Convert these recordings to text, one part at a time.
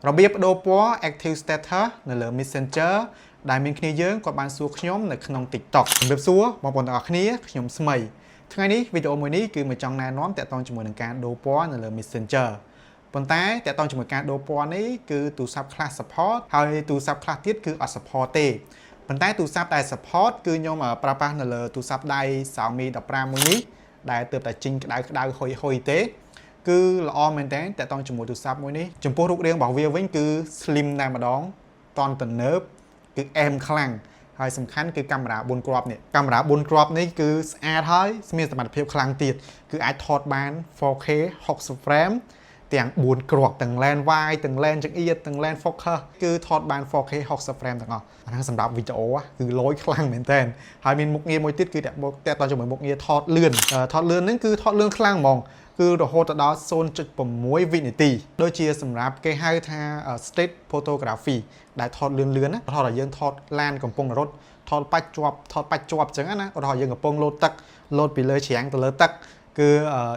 របៀបប្ដូរពណ៌ Active Status នៅលើ Messenger ដែលមានគ្នាយើងគាត់បានសួរខ្ញុំនៅក្នុង TikTok។ ជំរាបសួរបងប្អូនទាំងអស់គ្នាខ្ញុំស្មីថ្ងៃនេះវីដេអូមួយនេះគឺមកចង់ណែនាំតាក់ទងជាមួយនឹងការដូរពណ៌នៅលើ Messenger ប៉ុន្តែតាក់ទងជាមួយការដូរពណ៌នេះគឺទូរស័ព្ទខ្លះ support ហើយទូរស័ព្ទខ្លះទៀតគឺអត់ support ទេ។ប៉ុន្តែទូរស័ព្ទដែល support គឺខ្ញុំប្រើប្រាស់នៅលើទូរស័ព្ទដៃ Xiaomi 15មួយនេះដែលទើបតែចេញក្តៅក្តៅហុយហុយទេគឺល្អមែនតើតាក់ទងជាមួយទូរស័ព្ទមួយនេះចំពោះរូបរាងរបស់វាវិញគឺ slim តែម្ដងតន់ទំនើបគឺអែមខ្លាំងហើយសំខាន់គឺកាមេរ៉ា4គ្រាប់នេះកាមេរ៉ា4គ្រាប់នេះគឺស្អាតហើយមានសមត្ថភាពខ្លាំងទៀតគឺអាចថតបាន 4K 60 frame ទាំង4គ្រាប់ទាំង lens wide ទាំង lens ចង្អៀតទាំង lens focus គឺថតបាន 4K 60 frame ទាំងអស់អាហ្នឹងសម្រាប់វីដេអូគឺលយខ្លាំងមែនតើហើយមានមុខងារមួយទៀតគឺតាក់តាក់តជាមួយមុខងារថតលឿនថតលឿនហ្នឹងគឺថតលឿនខ្លាំងហ្មងគឺរហូតទៅដល់0.6វិនាទីដូចជាសម្រាប់គេហៅថា street photography ដែលថតលឿនលឿនណាថតឲ្យយើងថតឡានកំពុងរត់ថតបាច់ជាប់ថតបាច់ជាប់អញ្ចឹងណាឧទាហរណ៍យើងកំពុងលោតទឹកលោតពីលើច្រាំងទៅលើទឹកគឺ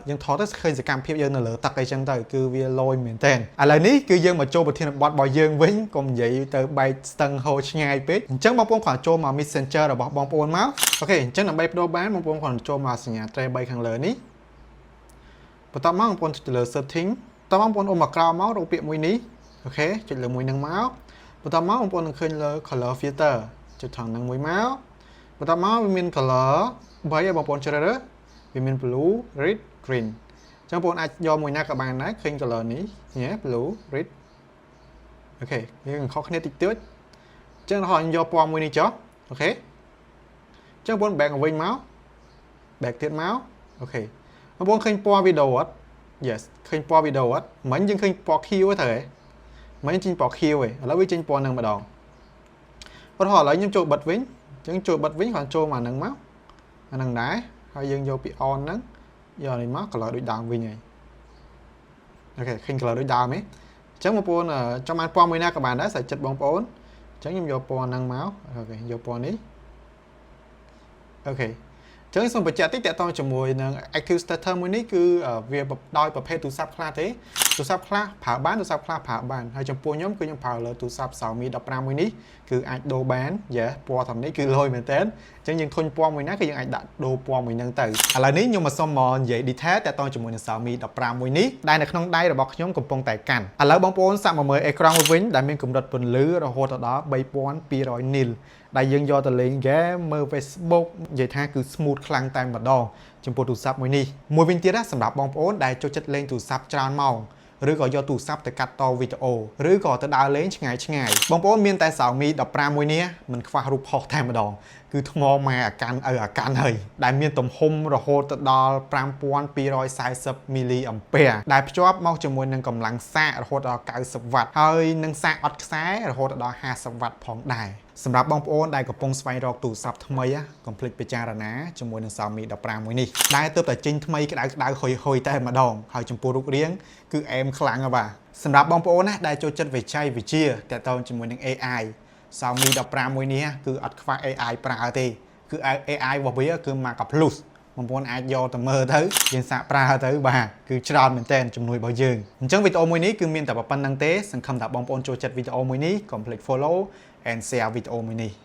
យើងថតទៅឃើញសកម្មភាពយើងនៅលើទឹកអីចឹងទៅគឺវាលយមែនតើឥឡូវនេះគឺយើងមកចូលប្រធានបទរបស់យើងវិញកុំនិយាយទៅបែកស្ទឹងហូរឆ្ងាយពេកអញ្ចឹងបងប្អូនគ្រាន់ចូលមក Messenger របស់បងប្អូនមក OK អញ្ចឹងដើម្បីប្ដូរបានបងប្អូនគ្រាន់ចូលមកសញ្ញាត្រេ3ខាងលើនេះបន្ទាប់មកបងប្អូនចុចទៅលើ setting តោះបងប្អូនអូសមកក្រោមមករកពាក្យមួយនេះOK ចុចលើមួយនឹងមកបន្ទាប់មកបងប្អូននឹងឃើញលើ color filter ចុចថងនឹងមួយមកបន្ទាប់មកវាមាន color 3ឲ្យបងប្អូនជ្រើសរើសវាមាន blue, red, green អញ្ចឹងបងប្អូនអាចយកមួយណាក៏បានដែរឃើញ color នេះញ៉េ blue, red OK វាខុសគ្នាតិចតួចអញ្ចឹងរហូតខ្ញុំយកពណ៌មួយនេះចុះOK អញ្ចឹងបងប្អូន back មកវិញមក back ទៀតមក OK បងប្អូនឃើញពណ៌វីដេអូអត់ Yes ឃើញពណ៌វីដេអូអត់មិញយើងឃើញពណ៌ខៀវទៅហ៎មិញចេញពណ៌ខៀវឯងឥឡូវវាចេញពណ៌នឹងម្ដងឧទាហរណ៍ឥឡូវខ្ញុំចូលបិទវិញអញ្ចឹងចូលបិទវិញគ្រាន់ចូលមកហ្នឹងមកអាហ្នឹងដែរហើយយើងយកពី on ហ្នឹងយកនេះមក color ដូចដើមវិញហើយ OK ឃើញ color ដូចដើមទេអញ្ចឹងបងប្អូនចង់បានពណ៌មួយណាក៏បានដែរស្រេចចិត្តបងប្អូនអញ្ចឹងខ្ញុំយកពណ៌ហ្នឹងមក OK យកពណ៌នេះOK ចឹងសូមបញ្ជាក់តិចតាក់ទងជាមួយនឹង Active Status មួយនេះគឺវាដោយប្រភេទទូរស័ព្ទខ្លះទេទូរស័ព្ទខ្លះប្រើបានទូរស័ព្ទខ្លះប្រើបានហើយចំពោះខ្ញុំគឺខ្ញុំប្រើលើទូរស័ព្ទ Xiaomi 15មួយនេះគឺអាចដូរបានយេពណ៌ធំនេះគឺលយមែនតើអញ្ចឹងយើងធុញពណ៌មួយណាគឺយើងអាចដាក់ដូរពណ៌មួយហ្នឹងទៅឥឡូវនេះខ្ញុំមកសុំមកនិយាយ detail តាក់ទងជាមួយនឹង Xiaomi 15មួយនេះដែលនៅក្នុងដៃរបស់ខ្ញុំកំពុងតែកាន់ឥឡូវបងប្អូនសាកមកមើលអេក្រង់មួយវិញដែលមានកម្រិតពន្លឺរហូតដល់3200 nit ដែលយើងយកទៅលេងហ្គេមមើល Facebook និយាយថាគឺ smooth ខ្លាំងតែម្ដងចំពោះទូរស័ព្ទមួយនេះមួយវិញទៀតណាសម្រាប់បងប្អូនដែលចូលចិត្តលេងទូរស័ព្ទច្រើនម៉ោងឬក៏យកទូរស័ព្ទទៅកាត់តវីដេអូឬក៏ទៅដើរលេងឆ្ងាយឆ្ងាយបងប្អូនមានតែ Xiaomi 15មួយនេះមិនខ្វះរូបផុសតែម្ដងគឺថ្មម៉ែអាកាន់ឪអាកាន់ហើយដែលមានទំហំរហូតទៅដល់5240 mAh ដែលភ្ជាប់មកជាមួយនឹងកម្លាំងសាករហូតដល់90វ៉ាត់ហើយនឹងសាកអត់ខ្សែរហូតដល់50វ៉ាត់ផងដែរសម្រាប់បងប្អូនដែលកំពុងស្វែងរកទូរស័ព្ទថ្មីកុំភ្លេចពិចារណាជាមួយនឹង Xiaomi 15មួយនេះដែលទើបតែចេញថ្មីក្តៅក្តៅហុយហុយតែម្ដងហើយចំពោះរូបរាងគឺអែមខ្លាំងណាស់បាទសម្រាប់បងប្អូនណាដែលចូលចិត្តវិច្ឆ័យវិទ្យាតាក់ទងជាមួយនឹង AI Xiaomi 15មួយនេះគឺអត់ខ្វះ AI ប្រើទេគឺ AI របស់វាគឺ Mega Plus បងប្អូនអាចយកទៅមើលទៅយើងសាកប្រើទៅបាទគឺច្រើនមែនតើជំនួយរបស់យើងអញ្ចឹងវីដេអូមួយនេះគឺមានតែប៉ុណ្្នឹងទេសង្ឃឹមថាបងប្អូនចូលចិត្តវីដេអូមួយនេះកុំភ្លេច follow and share វីដេអូមួយនេះ។